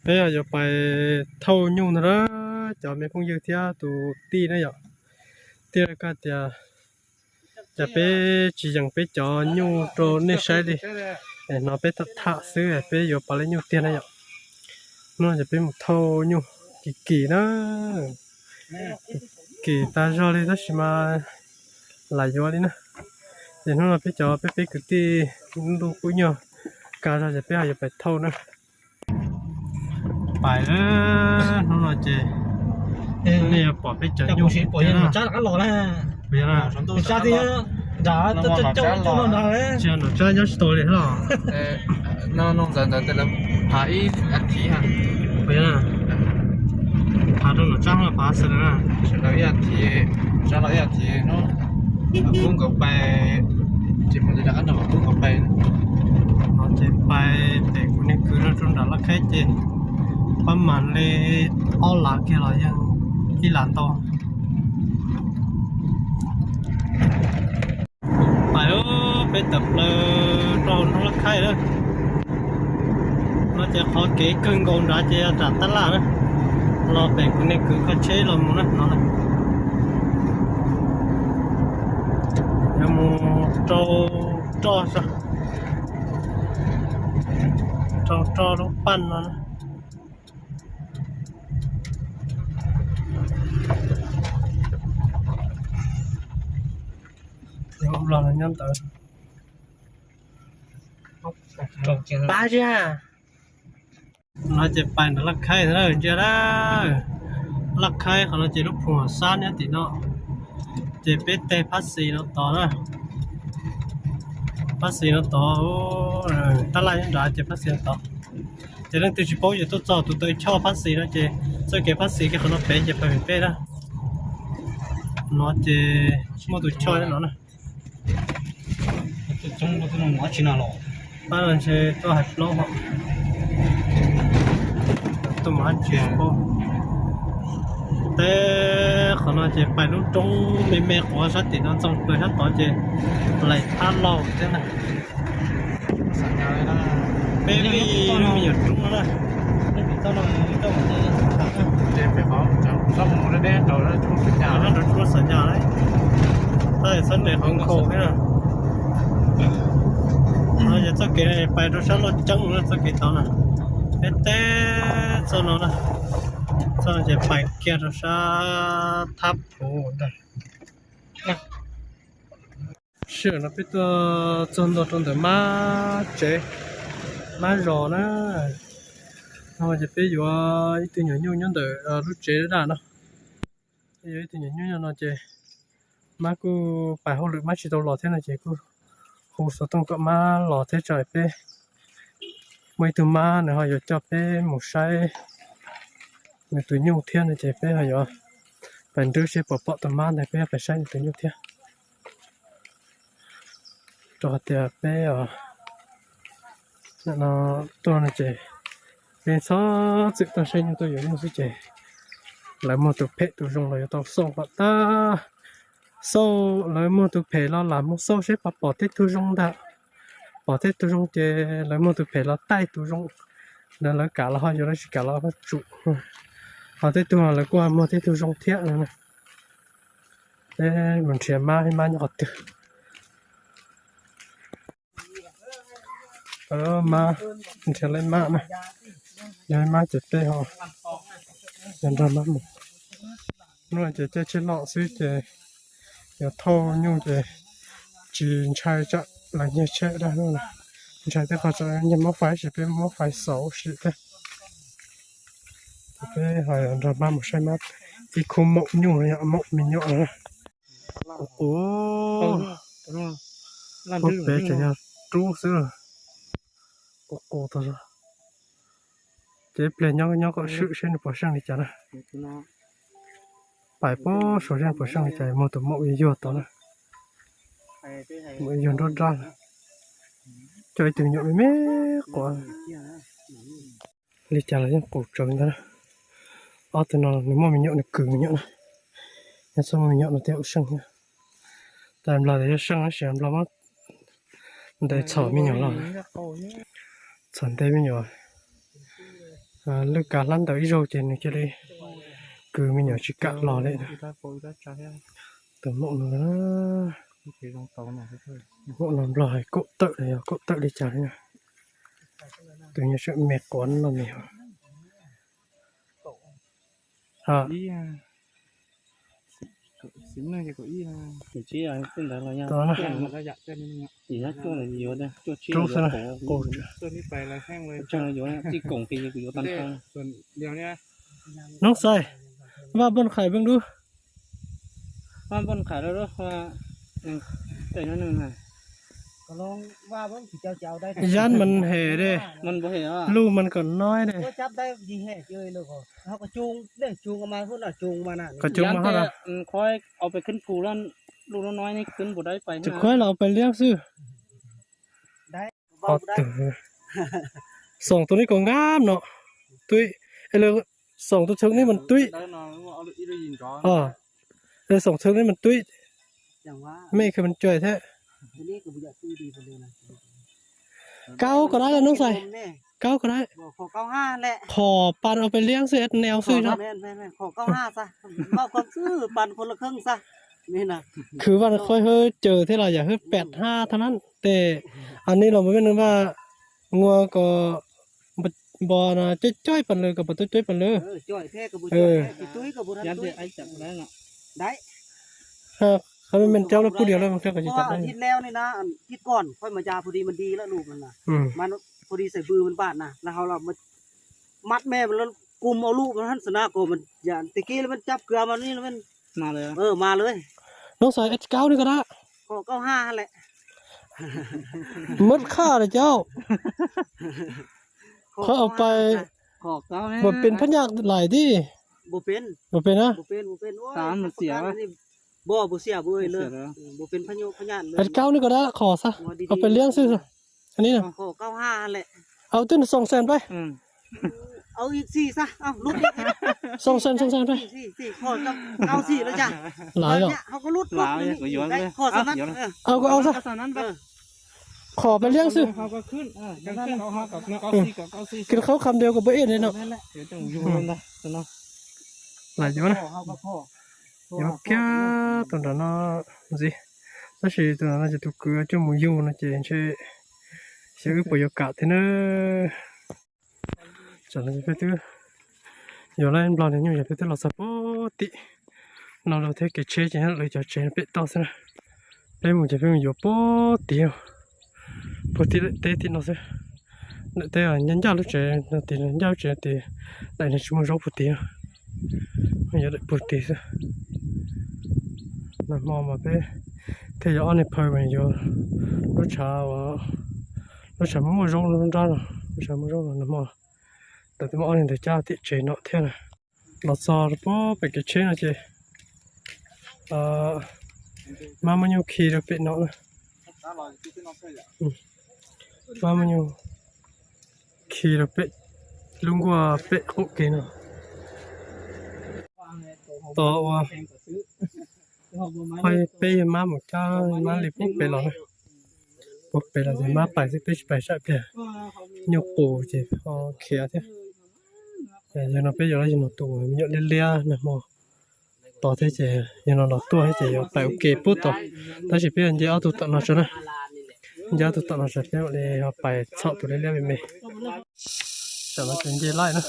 Peb yuav pais thauj nyuj ntag na, cov me phooj ywg thiab tus tij na yom. Tij laug koj tias, cas peb tsis yees peb cov nyuj rau nej saib li, es hnov peb tham tham xwb, peb yuav pais laij nyuj tiag na yom. Hnub no ces peb mus thauj nyuj kim kim na, kim tag zog li tab sis mas lam yuav li na. Ces hnub no peb cov peb peb kwv tij ntuj kub nyuag kaj zog ces peb ho yuav pais thauj na. Pais, hnub no ces nej yuav pom peb cov nyuj. Nom Tsab nyob tsis tau li los. Hav ib a thiv, hav rau Nom Tsab los pab xwb na. Sawv daws ib a thiv, Tsab los ib a thiv no, pub nkawd pais, ces mam li rov qab nrog pub nkawd pais. No ces pais pem kuv niag kwv no rau nram Laj Khaib ces pab mam li ob lav kiag los yeej ib lav ntau. Pais peb tawm plaws rau nram Laj Khaib na. No ces qhov kev kawg nkaus nrad ces yog nram Tab Laj na. Los pem kuv niag kwv kho tsheb los mus na no. Yuav mus rau roj, rau roj lub paj no na. Los nyob ntawd. Pab tsis ha. No ces pais ntawm Laj Khaib ntag na, ntsia na. Laj Khaib qhov no ces lub Phu Hom Xab nyob tim no. Ces peb teg Phab Xis no tod na. Phab Xis no tod, Tab Laj nyob nrad ces Phab Xis no tod. Ces leej twg tsis paub yuav tuaj txog tus taw choj Phab Xis no ces txoj kev Phab Xis kiag qhov no pem ces pais pem peb na. No ces muaj tus choj no na. Pab no ntshe tuaj hais plaub hom, tuaj mus hab tsis paub. Teb qhov no ces pais lub roob me me quav sab tim no ntxoog plaws sab tod ces laim thab laug thiab na. Peb vij me nyuam roob no na. Rau txhua xav nyas, tab txhua nres qhov nkhaus thiab na. No ces txoj kev pais rau sab Lauj Ceeb na, txoj kev tod na. Peb teb txoj no na, txoj no ces pais kiag rau sab Thab Phuv ntag. Sij hawm no peb tuaj txog ntua rau ntawm Mab tsev, Mab zos na. No ces peb yuav ib tug nyuam nyuj nyob ntawm lub tsev daj no. Yuav ib tug nyuam nyuj nyob no ces Mab kuj pais hauj lwm Mab tsis tau los thiab no ces kuj hu xov tooj kom Mab los thiab tso peb. Muaj ib tug Mab nws ho yuav coj peb mus saib nws tus nyuj thiab no ces peb ho yuav pais nrwb seb puas pom tus Mab ntawd peb yuav pais saib nws tus nyuj thiab. Rau qhov tias peb tuaj no ces peb txhob txwm tuaj saib nyuj tuaj yuav nyuj xwb ces lawv muag tus phem tus zoo los yuav tau xauj kom tag. Xauj, lawv muag tus phem los lam mus xauj seb puas pom tej tug zoo ntag. Pom tej tug zoo ces lawv muag tus phem los taij tus zoo. Lawv, lawv kam los ho yuav, lawv tsis kam los ho tsum. Ho tej tug lawv kuj muag tej tug zoo thiab no. Peb mus nrhiav Mab, Mab nyob qhov twg? Mab, nrhiav lawv Mab na. Yog Mab ces peb ho yuav nrog Mab mus. Hnub no ces caij tsheb loj xwb ces yuav thauj nyuj ces tsis ntshai tsam lawv nyiag tsheb dab no. Ntshai tej qhov tsam nyiag Mab fais tab sis peb muab fais xauv sim thiab. Ces peb ho yuav nrog Mab mus saib Mab ib khub maum nyuj, yog maum me nyuam na. Qus qus, peb tseem yog rub xwb. Qus qus tag zog. Ces ib pliag nyob nyob kom swm seb nws puas seej li cas na. Pais puag saud seb nws puas seej li cas, muag tus maum yuag yuag tod na. Maum yuag nruab nrab na. Coj ib tug me nyuam me me quav. Li cas los yeej qus tsawv ntag na. Ob tug no nws muaj me nyuam nws kwv me nyuam na. Nyob txhob muaj me nyuam no thiaj ua seej thiab. Tas Nplog tias yog seej tab sis Nplog muab ntes txhom me nyuam los, txhom ntes me nyuam. Lwj kav hlab ntawm ib zaug ces nws cia li kwv me nyuam tsis kam los li. Tus maum no, maum no nplog hais kaum tawm los yog kaum tawm li cas li. Tus nyuag tseem me quav no me. Rub xwb na, Noob Xais, vaj npoj qhais peb dub. Yab mas hem de, luj mas kom noib de. Kom coob mas hov na. Tsis khuaib los au pais liab xwb. Xoom tus no kom nkab no. Twb, xoom tus thwv ne mas twb, xoom thwv ne mas twb, mej kws mas cuai thiab. Kaub ko dab Noob Xais, kaub ko dab. Qhov pas au pais liab xwb, neu xwb. Khwv vaj qhov hwb caws thiab los yam hwb pem hab thab nab tes. As nej los mus peb nws vaj ngua kom npo cob cob pas lawm, kom pas cob cob pas lawm. Qhov me me rau lawm pub diav lawm. Mat me kum au lub mas hab xwb na, kom yam tag kis lawm mas cab kws mas mas lawm. Noob Xais, kaub ne ko dab. Mab qhaj lawm caub. Qhov au pais puas pes phab nyaj lais tib? Puas pes na? Kaub ne ko dab, qhov xav au pes liab xwb. Au twb xoom xees pab. Xoom xees xoom xees pab. Lawm yom. Au, au xwb. Qhov pes liab xwb. Kis qhaub kham diav kom puas ib li no. Lawm yuav na. Yuav kiag tus nram no ntxiv. Tab sis tus nram no ces tus kwv coj mus yug no ces ntshe xyov wb puas yuav kam thiab na. Tam no peb twb yuav lawm, nplog niag nyuj ces peb twb los txog puag tim no lawm thiab, kev tsheb ces nyob lawv cov tsev pem toj xwb na. Peb mus ces peb mus yuav puag tim, puag tim lawm teb tim no xwb. Lawm teb ncaj ncaj lub tsev no, tim ncaj lub tsev no, tim lawm nws tsis muaj zaub puag tim no, yuav lawm puag tim xwb. Nag hmo mas peb thiaj yuav ob niag phaw mas yuav lub tshav, lub tshav muaj zaub nrab no, lub tshav muaj zaub no nag hmo. Tam twb muab ob niag ntawd cab tim tsev no thiab na. Los txog puag pem kev tsheb no ces mab muab nyuj khi rau pem no na. Mab muab nyuj khi rau pem lub nkuaj pem qaum kev no. Tos ua peb yawg mab mus cab mab li puag pem los na. Puag pem los ces mab pais xwb, peb tsis pais sab pliag. Nyuj qus ces ho khiav thiab. Yog no peb yuav los yog mus tus me nyuam liab liab nag hmo tos thiab ces yog no los tuaj thiab ces yuav pais ua ke puag tod. Tab sis peb yuav nce ob tug tom no tso na. Nce ob tug tom no tso peb mam li ho pais txhom tus liab liab me me. Tam no ces nce laij na.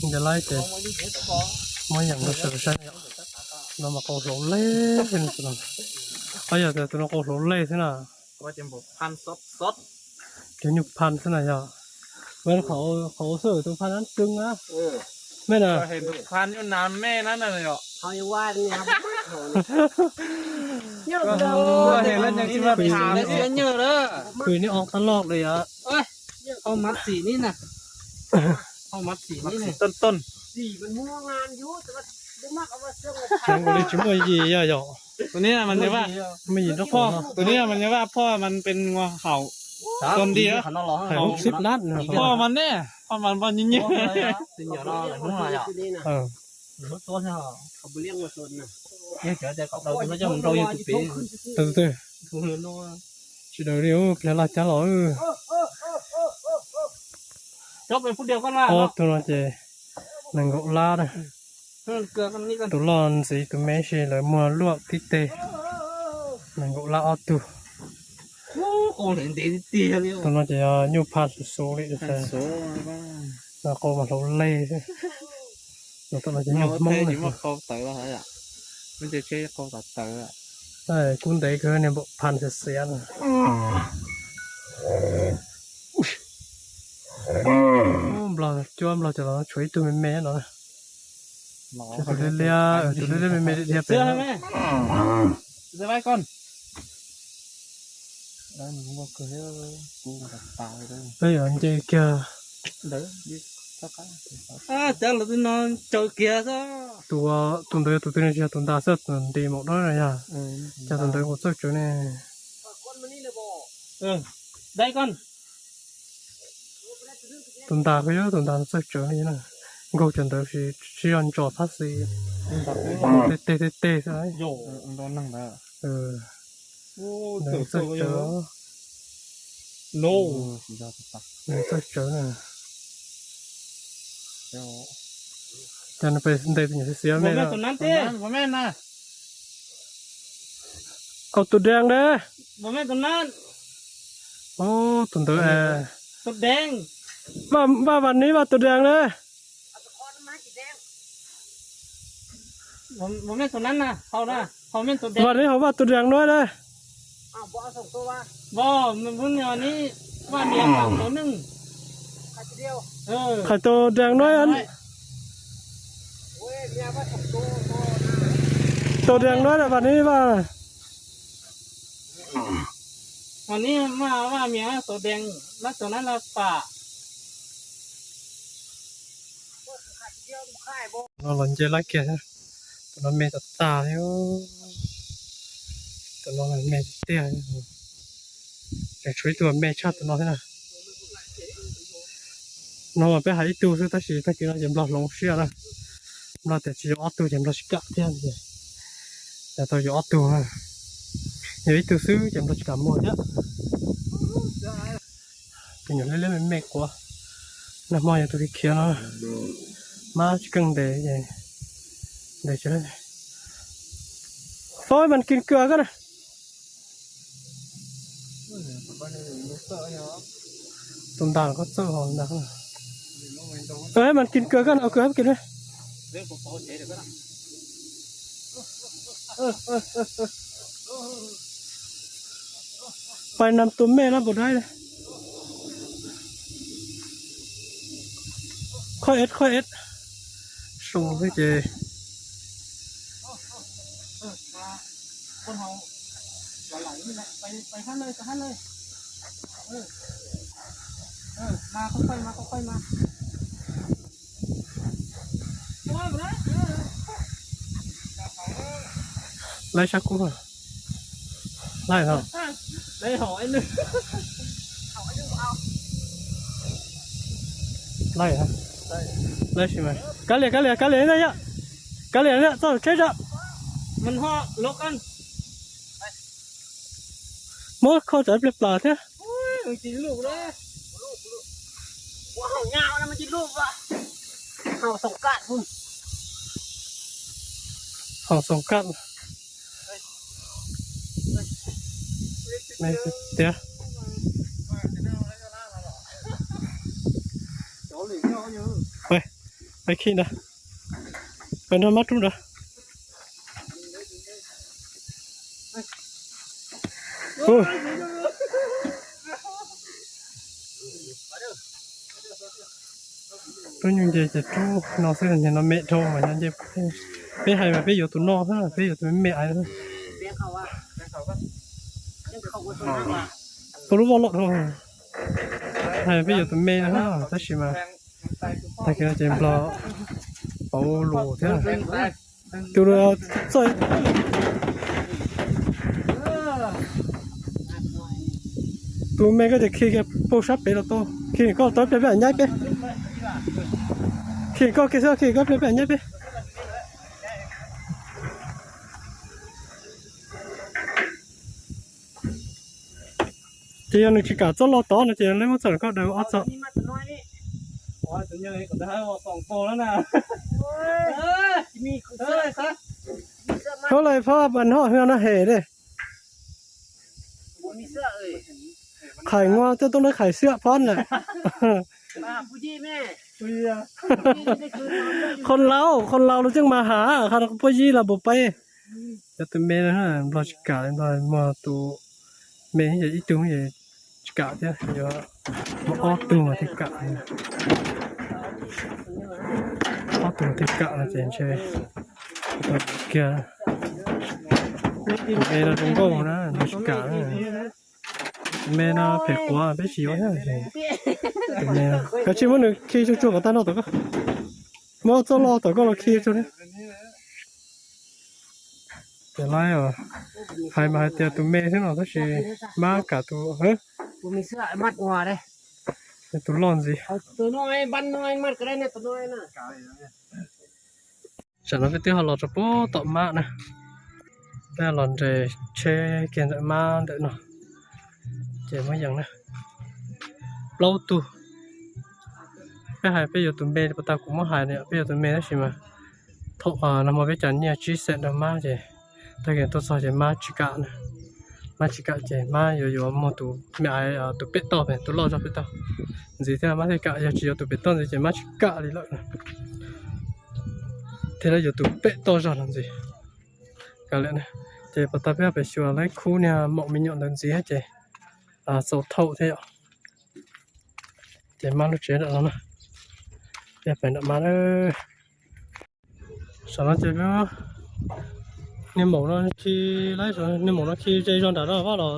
Nce laij ces muab yeem nrog sawv daws saib yom. No mas qau hlauv lej xwb no. Yog tus no qau hlauv lej xwb na. Cov nyuj phan xwb na yog. Qhov xwb tus phan nab xwb na. Mej na. Khwv nej ob qab loj li yom. Tseev nkaus li tsis muaj yim yog yom. Muaj yim nrab qhov no. Tus no mas yog vaj phoj mas pes hauv xib lab, phoj mas ne, phoj mas npog nyiaj nyiaj. Tsis daws li, pliag laj cab los. Ob tug no ces nees nkaum lab na. Tus loj ntxiv tus me sis lawv muag luaj tib teg. Nees nkaum lab ob tug. Tus no ces yog nyuj pha xuv xuv li. Qau mas hlauv lej xwb. Tus no ces nyuj Hmoob. Kub ntev kawg, niag npaum pha xiav xiav na. Nplog cuab nplog cov los tshuav ib tug me me no. Tus liab liab, tus liab liab me me dhia pem. Peb yuav nce kiag. Tus ntawd yog tus twg ne? Tsis yog tus ntas xwb, tus nti maum dawb no yog. Cas tus ntawd nkaus txawj tsawv ne. Tus ntas ko yog tus ntas txawj tsawv li na. Nkaug cov ntawd tsis yog ntsos phab xis. Tej tej tej tej xwb. Nws txawj tsawv, nws txawj tsawv na. Cas nws pes ntes tus nyuam xiav xiav me na. Au tus dees ne. Tus ntawd. Vaj, vaj, Vam Nib, Vaj tus dees ne. Vam Nib hauv Vaj tus dees no ne. Qhais tus dees no. Tus dees no Vam Nib, Vam. No los nce lab kiag, tus no me tas tas li. Tus no me tiag, tseem tshuav ib tug me tshaj tus no thiab na. No mas peb hais ib tug xwb tab sis tag kis no ces nplog hloov siab na. Nplog tias tsis yuav ob tug ces nplog tsis kam thiab ces, ces tau yuav ob tug. Yog ib tug xwb ces nplog tsis kam muag thiab. Tus nyuam liab liab me me quav, nag hmo yog tus khiav khiav no, mab tsis keej ntes, ntes tsis. Fob mas kis kawg koj na. Tus ntas koj txawj hos ntas. Mas kis kawg koj na, kawg hab kis na. Pais nam tus me no npaum dai. Qhov ed, qhov ed. Soo ces laib sab kub, laib hos. Laib, laib sis mas kav liam, kav liam, kav liam na yom. Kav liam na, txoj tsheb tso. Muab kho tsam pliag plas thiab. Haus xoom kaj tiag. Peb khij ntag, peb nrog mab rub ntawd. Rub nyuj nce ces rub no xwb, no me dhau mas nce. Peb hais mas peb yuav tus no xwb, peb yuav tus me me aiv. Tus lub voj lom dhau, hais peb yuav tus me no tab sis mas tag kis no ces nplog pauv lus thiab. Tus txoj tus me koj ces khi kiag puag sab pem los tau, khi koj tau pliag peb nyaib peb. Khi koj kiag xwb, khi koj pliag peb nyaib peb. Ces yog nws tsis kam txoj loj tod no ces lawv muab txoj koj daws ob txoj. Hab lais phab pas noj hwv no hem dej. Khais nua coj tuaj lawv khais xiab phob na. Qhov laus, qhov laus los tseem mas has, qhov puab yib los puas peb. Cov tus me no nplog tsis kam, nplog muaj tus me yog ib tug tsis kam thiab, yuav muaj ob tug mas thiaj kam. Ob tug thiaj kam no ces ntshe kiag. Tus me no zoo nkauj na, nplog tsis kam. Tus me no phem quav peb tsis yuav thiab. Tus me no koj tsis muab nws khi tsuag tsuag kom tag no tom koj. Muab txoj loj tom koj los khi tsuag. Ces lawv hais mas hais tias tus me xwb no tab sis mab kam tus, tus loj ntxiv. Tsam no peb twb ho los rau pem tom mab na, peb los nres tsheb kiag ntawm mab ntawm no, ces muab yees na. Plaub tug, peb hais peb yuav tus me, puas tau kuv muab hais peb yuav tus me tab sis mas thaum nag hmo peb cov nyiaj tsib xees rau mab ces tag kis tuaj txog ces mab tsis kam na. Mab tsis kam ces mab yuav yuav muag tus me aiv tus pem toj, tus loj zog pem toj ntxiv thiab mab thiaj kam. Yog tsis yuav tus pem toj ntxiv ces mab tsis kam li lawm. Thiaj li yuav tus pem toj zog no ntxiv. Kav liam na, ces puas tau peb pem xyuas lawv khub niag maum me nyuam ntawd ntxiv ces txaus thaum thiab yom. Ces mab lub tsev nram no na, peb pem nram mab na. Saum no ces niag maum no khi, niag maum no khi ze zog nram no vaj los.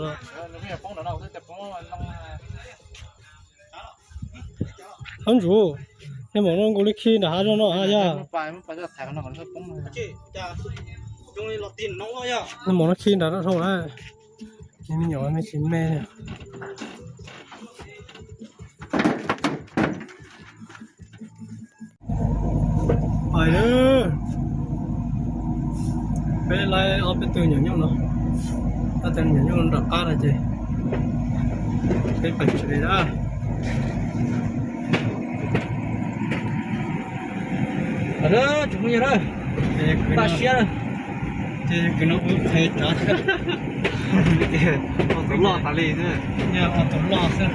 Hab ntsuj, niag maum no nkaus li khi nram hav zoov no yog. Niag maum no khi nram no dhau lawm. Me nyuam me tsis me. Pais lawm. Peb laib ob peb tug nyuam nyuj no, ob tug nyuam nyuj nram qab no ces peb pais tsev lawm. Tsis muaj nyiaj na, paj siab na. Ces kwv no kuv qhev tsav thiab. Ua tus loj tas li, yog ua tus loj xwb.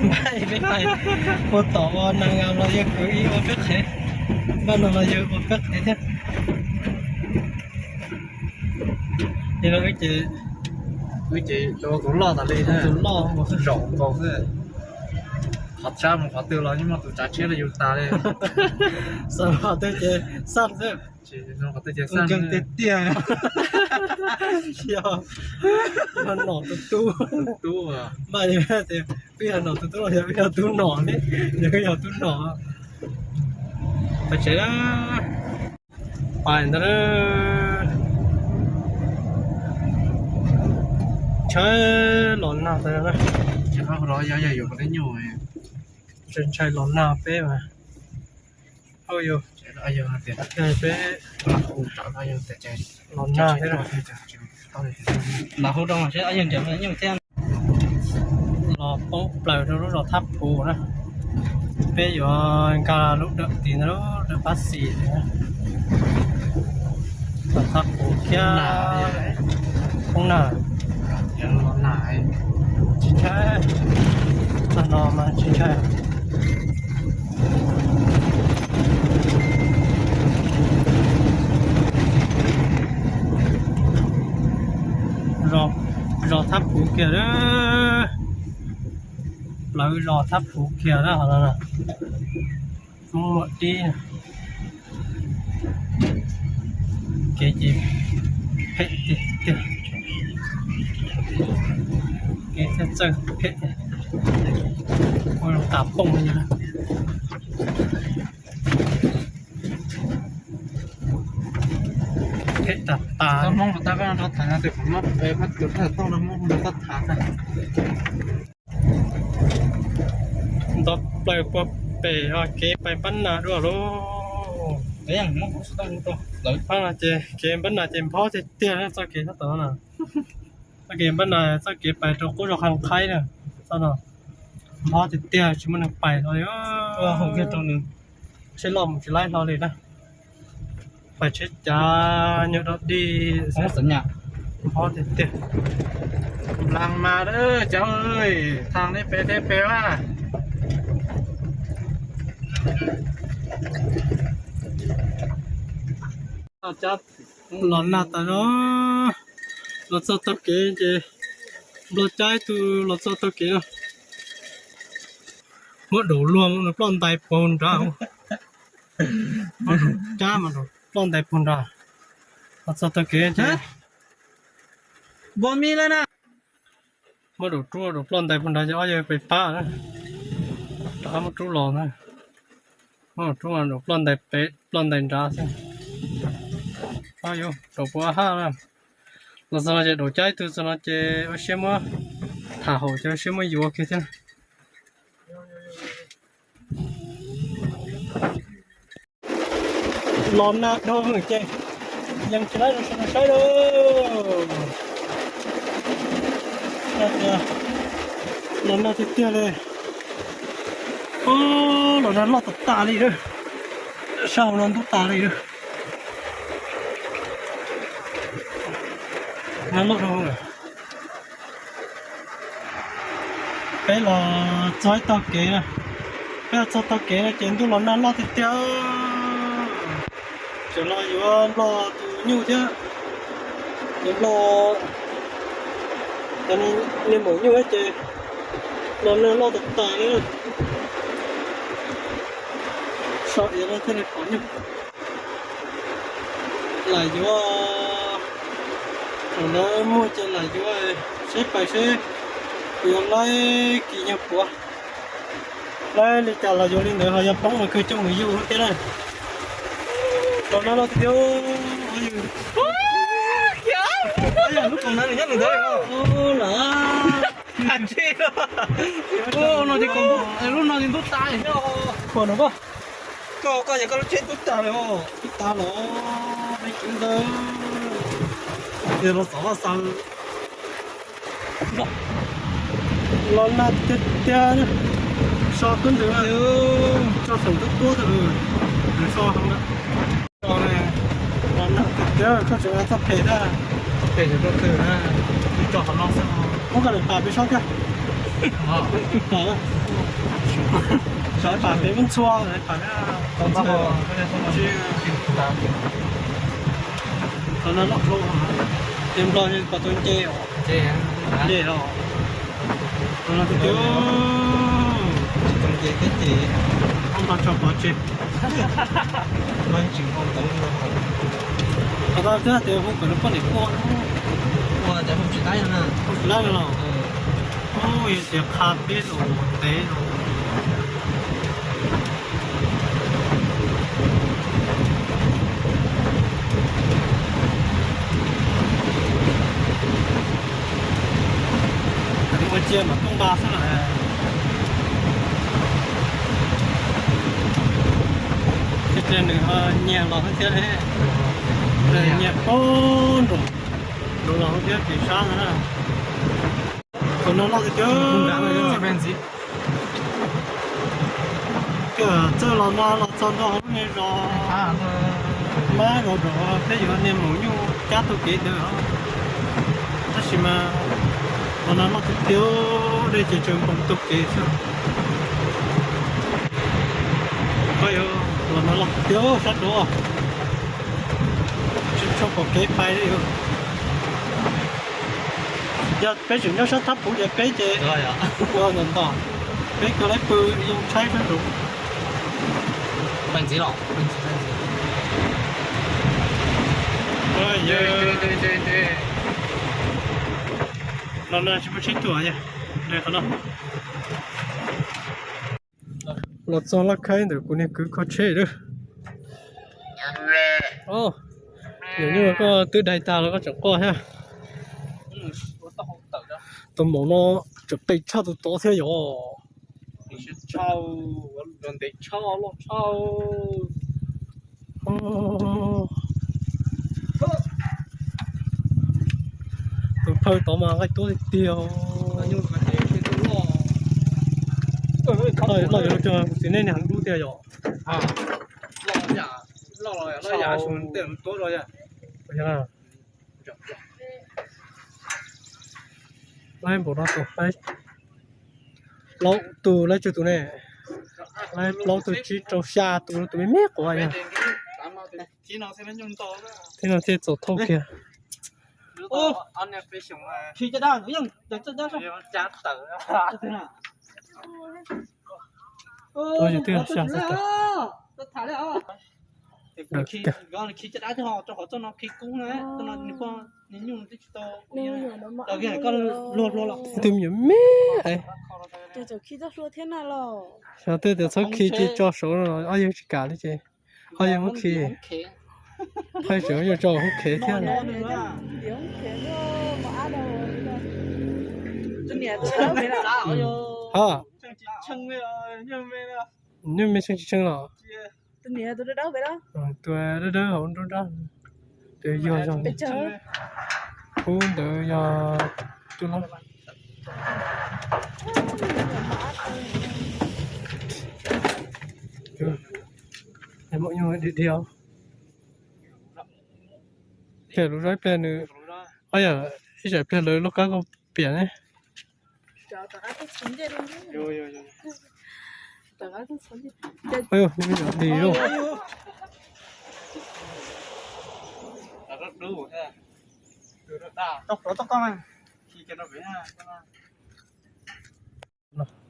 Npaj peb pais ua tom ua nees los yawg kwv ib ua peb qhev, npaj no los yawg ua peb qhev thiab. Ces wb ces ua tus loj tas li, tus loj mus zaum nkaus xwb. Qhov tshab mus qhov twg los yeej muaj tus tsav tsheb los yus tas li. Xav qhov twg ces xaj xwb. Tiag tiag, yog nom tus tub, npaj tias twb yog nom tus tub los yog wb yog tub nom ne, yog wb yog tub nom. Pais tsev na. Pais ntawd, ntshai los nag tas na. Ntshai los nag peb mas. Peb los nag thiab, los poob plaws rau lub zos Thab Phuv na. Peb yuav nkag lub dawm tid ntawd, dawm pab xis, zos Thab Phuv thiab. Poob nag, tsis ntshai, txog no mas tsis ntshai. Zos Thab Phuv kiag lawm, plawv zos Thab Phuv kiag na, hov no na, Hmoob Muam Dib. Kev ces phem tiag tiag, kev thiaj txawj phem, ua tas pooj li. Phem tas tas. Hmoob rau tab koj rau tham no tes kuv muab peb pab tus thawj tauj no muab rau koj tham na. Nto plaws puag pem kev pais Npab Nas dua lauj. Pab no ces kev Npab Nas ces nphob tiag tiag txoj kev sab tod na. Txoj kev Npab Nas, txoj kev pais rau qub zos Qhaj Qhaib na, txoj no. Mob tiag tiag tsis muaj neeg pais hlo li. Tsheb loj mus tsis laib hlo li na. Pais tsheb cav nyuag dog dig. Mob tiag tiag. Nplas mas cov, thaam li pem thiab pem na. Los nag tas no, los txog taug kev ces nplog caib tug los txog taug kev no. Muab daum luag nws ploj ntais puag nrad. Muab daum cab mas daum ploj ntais puag nrad. Los txog taug kev ces npua mi lawm na. Muab daum rub daum ploj ntais puag nrad ces ob yawg pes pab na. Rov qab muab rub los na. Muab daum rub daum ploj ntais pem ploj ntais nrad xwb. Daum puav haj na. Los txog no ces daum cab ib tug txog no ces ua siab muab tham haum ces ua siab muab yuav kiag thiab. Los nag dhau ces yeej tsis laib zoo saib lawm. Los nag tiag tiag li. Los nag loj tas tas li lawm. Sab hauv no ntub tas li lawm. Nag loj dhau lawm. Peb los txog ib tog kev na, peb los txog tog kev no ces ntuj los nag loj tiag tiag. Tseem los yuav nplog tus nyuj thiab, yuav nplog niag maum nyuj thiab ces los nag loj tas tas li. So iav no thiaj li pom nyuj. Lam yuav, thaum ntawd muag ces lam yuav, seb pais seb puas yuav laib kis nyuag puav. Laib li cas los yuav li ntawd, ho yog poob mas kawg coj mus yuj thiab na. Los nag loj tiag tiag. Lub koom na nws nyob ntawd lawm. Lub no ces ntub tas thiab. Koj, koj yog koj lub tsheb ntub tas lawm os. Ntub tas los, me kwv ntawd. Yog los xav vaj xav. Los nag tiag tiag, so kub ntws, so feem tub tuab tag, nws so heev na. Los nag tiag tiag, koj tseem txoj phem thiab. Phem rau twg na, tso qhov no xwb. Muab koj daim pam peb saib thiab. Pam, pam pem muab ntxhua, pam. Qhov no loj dhau, ces nplog pom tus nce os. Nce los. Qhov no tiag tiag. Tsis tau nce thiab ces nplog tso pov tseg. Qhov no twb hais tias hu kom nws poj niam ua, ua cas hu tsis laib no na. Hu tsis laib no los. Ub, yog tias qha peb los ntev los. Ua cia mam tuaj nqa xwb lawm. Ces nws nyiag los thiab, nyiag puag nraum nraud los thiab, kev sab ntawd na. Tus no loj tiag tiag. Txawj los no los txog ntua hauv lub niag zos mab zos nraud peb yuav niag maum nyuj cab taug kev ntawd os. Tab sis mas los no loj tiag tiag, dej ces tseem npoo taug kev xwb. Los no loj tiag tiag sab nraud, tsis tshua pom kev pais li. Yog peb tseem nyob sab thab puv ces peb ces ua ntog ntog, peb kawg laib pw, yeej tshaib sab nraud. Los no tsis muaj tsheb tuaj, qhov no. Los txog laj khaib ntawm kuv niag kwv kho tsheb lawm. Niam nyuj, koj twb dai tag los koj tseem quaj thiab. Tus maum no tseem qis tshaj tus tod thiab yom. Tus phawj tod mas nqaij tuab tiag tiag. Loj yuav loj cog kuv txiv nej niag dub tiag yom. Laib npaum no tus, laib plaub tus, laib tsawg tus ne? Laib plaub tus, tsib rau xya tus, tus me me quav yog. Thiab no thiaj txaus thauj kiag. Ua yog twb xya txog tau. Tus me nyuam me. Xyov twb tias txhob khi ces tso saud no, ob yawg tsis kam li ces ob yawg muab khi. Thaij tseem yuav tso hoob khev thiab. Ha, nyuj me tsheej tsis tsheej los? Tus dawb dawb hauv nruab nrab, tus yuag zog. Khub ntawd yog cua lab. Pliag lub zog ib pliag nws, o yog ib tsam pliag lawv lub qab koj piam ne. Dim lauj.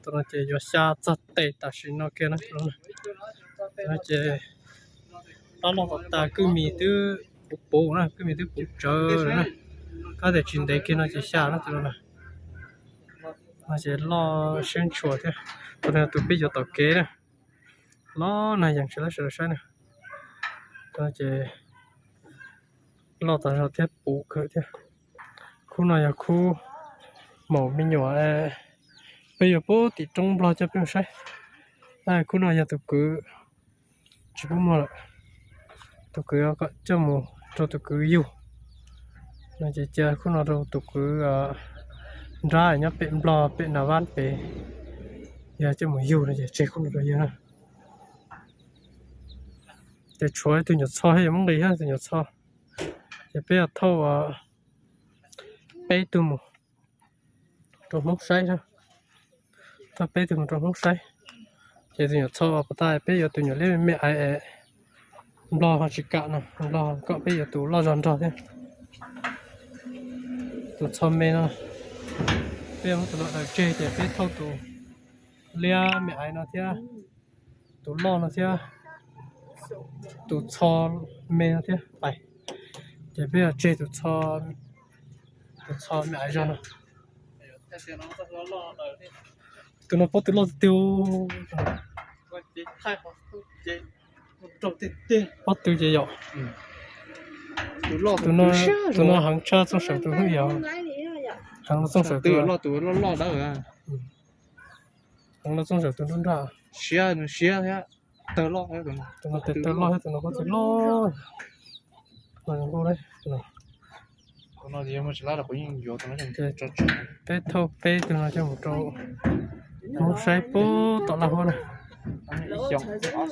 Tus no ces yuav xya txog tes tam sim no kiag na. Tus no ces rov loj kom tas, kwj mis twb puv puv na, kwj mis twb puv tsawv lawm na. Kab tias tsis ntev kiag no ces xya na tus no na. No ces loj siab ntshua thiab. Tus no yog tus peb yuav tom kev na. Loj na, yeej tsis lab sawv daws saib na. Tus no ces loj tas zog thiab puv kawg thiab. Khub no yog khub maum me nyuam, peb yuav pub tim roob nplog coj peb mus saib. Khub no yog tus kwv, tsis pub muag lawm. Tus kwv kom coj mus rau tus kwv yug. No ces cia khub no rau tus kwv nrab nyob pem nplog pem Nas Vab pem, yog coj mus yug no ces tseg khub no rau yawg na. Ces tshuav tus nyuam txho thiab, yuav muab nqis thiab tus nyuam txho. Ces peb yuav thauj peb tug mus rau Hmoob saib na. Thauj peb tug mus rau Hmoob saib. Ces tus nyuam txho uas pov tag peb yuav tus nyuam liab me me aiv es nplog ho tsis kam no, nplog kom peb yuav tus loj zog nrog thiab. Tus txho me no peb yuav muab tus no daws tseg ces peb thauj tus liab me aiv no thiab, tus loj no thiab, tus txho me no thiab pais. Ces peb yuav tseg tus txho me aiv zog no. Tus no pob tw loj tiag tiag. Pob tw ces yom. Tus no heev tshaj txooj sawv tus hnub yom. Heev txooj sawv tus. Heev los txooj sawv tus nruab nrab. Tus no tes taw loj thiab tus no pob tw loj. Peb thauj peb tug no coj mus rau Hmoob saib puag tom Laj Huab na.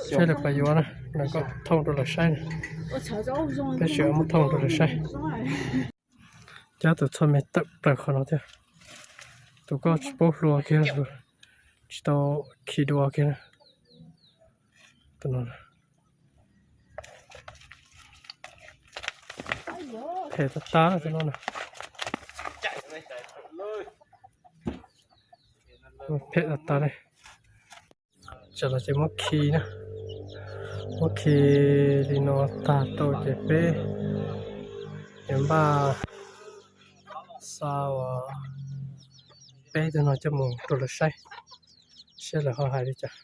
Saib lawv pais yuav na, lawv kom thauj rau lawv saib na. Peb tseem muab thauj rau lawv saib. Cab tus txho me tawm plaws qhov no thiab. Tus koj tsis paub hlua kiag, tsis tau khi dua kiag na. Tus no phem tas tas tus no na. Phem tas tas li. Tsam no ces muab khi na, muab khi li no tag rau ces peb yuav npaj xa peb tug no coj mus rau lawv saib, saib lawv ho hais li cas.